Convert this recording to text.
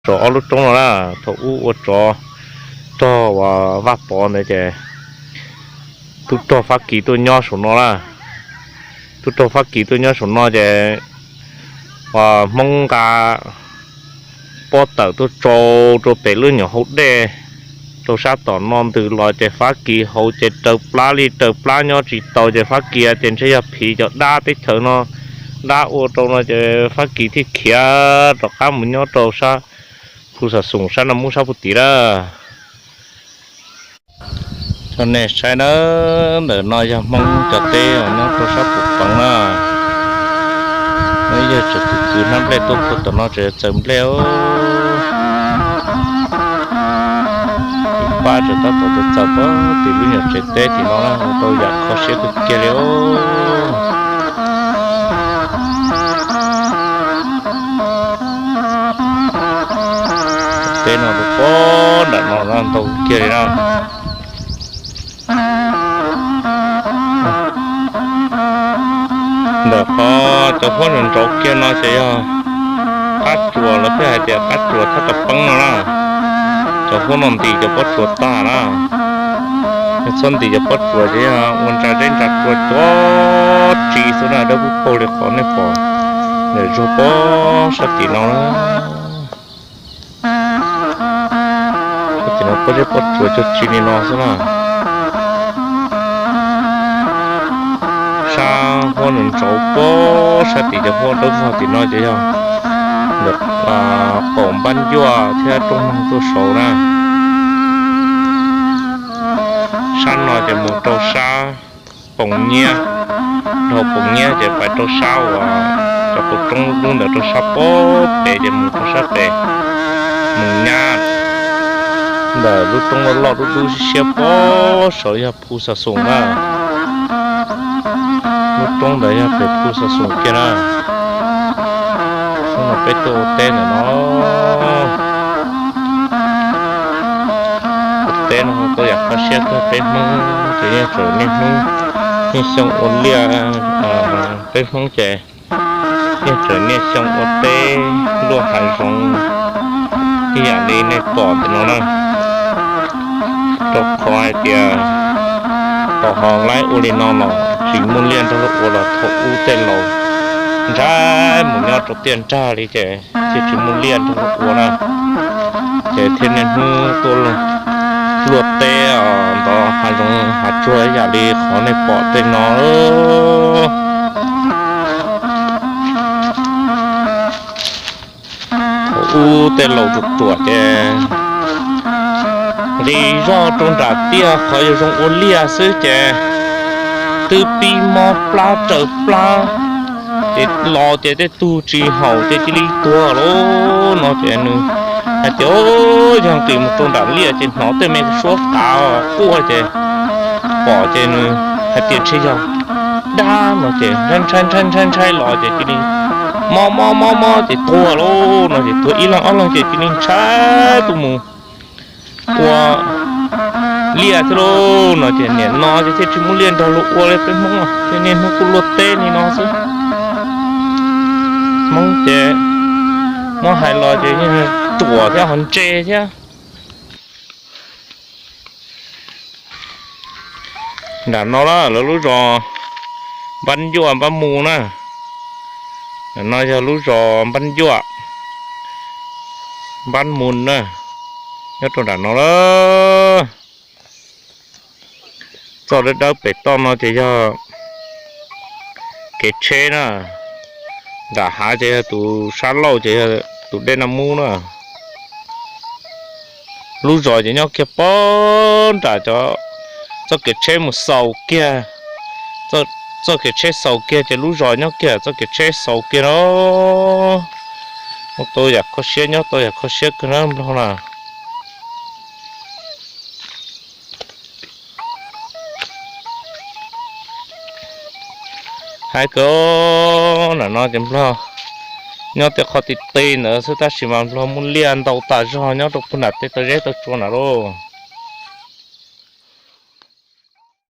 Tsov ob lub roob no na, thaum ub ua tsov rog uas Vaj Pov ntawd ces tub rog Fab Kis tuaj nyob saum no na. Tub rog Fab Kis tuaj nyob saum no ces uas Hmoob nqa pob tawm tuaj tsau rau pem lub nyuam hau dej rau sab tom no ntws los ces Fab Kis haus ces raws plab li raws plab nyob tsis tau ces Fab Kis tias ntshe yog phiv cov dab teb chaws no dab ua rau no ces Fab Kis thiaj khiav rov qab mus nyob rau sab Phu Xas Xoos sab Naj Mub sab puag tim lawm. Coj nej saib na, ntawm no yog Hmoob cov teb uas nyob rau sab pum peev na. Yog tseem kwv kwv hnab nplej tuaj puag tom no tseem txaws nplej. Tim pab tseem tab tom txaws puag tim lub nyuam tsev teb tim no na, tau yam kho siab kawg kiag li. Teb no rau puag nram no ntau kiag li na. Ntawm qhov cov huab nrauv kiag no ces yog qab tsuas, lawv pheej hais tias qab tsuas thab kas peeb no na. Cov huab no ntis cov pob tsuas tag na. Yog txhob ntis cov pob tsuas ces yog ua ntsa zeb ntsa tsua cuag tsi xwb na, dawb paug li qhov nej pom ntawm zog pob sab tim no na. Tim no pob zeb pob tsuas cuag tsi li no xwb na. Sab huab nws ntsauv pob sab tim cov huab dawb vog tim no ces yog ntawm qaum npab ncuaj thiab rooj noog tuaj saud na. Sab no ces mus rau sab Poos Nyiab, dhau Poos Nyiab ces pais rau sab uas cov qaum roob dub ntawd rau sab pob pem ces mus rau sab pem mus nyab ntawm lub roob loj loj dub dub siab siab pob saud yog Phu Xas Xoos na. Lub roob ntawd yog pem Phu Xas Xoos kiag na. Hnub no peb tuaj ua teb ntawm no. Ua teb no tau yam kho siab kawg, peb Hmoob ces yeej tseem niaj hnub niaj xyoo ua liaj, peb Hmoob ces yeej tseem niaj xyoo ua teb luaj hav zoov ib yam li nej pom ntawm no na. Rau qhov hais tias tom ho laib ua li no los tsis muaj liaj nrog luag ua los thaum ub tej laus ntshai mus nyob rau tiaj nrag li ces thiaj tsis muaj liaj nrog luag ua na. Ces thiaj niaj hnub tuaj luaj teb ntov hav zoov hav tsuag ib yam li qhov nej pom tej no. Thaum ub tej laus ruam ruam ces nqis zog rau nram tiaj qhov yuav zoo ua liaj xwb ces twb pib mob plab raws plab, ces los ces tej tug tsis haum ces cia li tuag lauj no ces nws hais tias yog nqis mus rau nram liaj ces hnov tej me suab qav quaj ces pom ces nws hais tias ntshe yog dab no ces ntshai ntshai ntshai ntshai los ces cia li mob mob mob mob ces tuag lauj no ces tuag ib leeg ob leeg ces cia li ntshai tuaj mus ua liaj thiab lauj no ces nim no ces thiaj tsis muaj liaj nrog luag ua li peb Hmoob thiaj niaj hnub tuaj luaj teb li no xwb. Hmoob ces muab hais los ces yeej ruam thiab ho ntse thiab. Nram no na lawv lub zos Npab Ncuaj Npab Mus na. Nram no yog lub zos Npab Ncuaj Npab Mus na, nyob rau nram no lawm. Txoj dawb dawb pem toj no ces yog kev tsheb na, nram hav ces yog tus sab laug ces yog tus dej Naj Mub na. Lub zos ces nyob kiag pob nram cov, txoj kev tsheb mus xaus kiag, txoj kev tsheb xaus kiag ces lub zos nyob kiag txoj kev tsheb xaus kiag no. Ua tau yam kho siab nyob tau yam kho siab kawg na Nplog na. Hais kawg nram no ces Nplog nyob tej qhov ti ti ntawd xwb tab sis mas Nplog muaj liaj ntau tas zog nyob rau puag nram tej tau zeb tau tsua na lauj.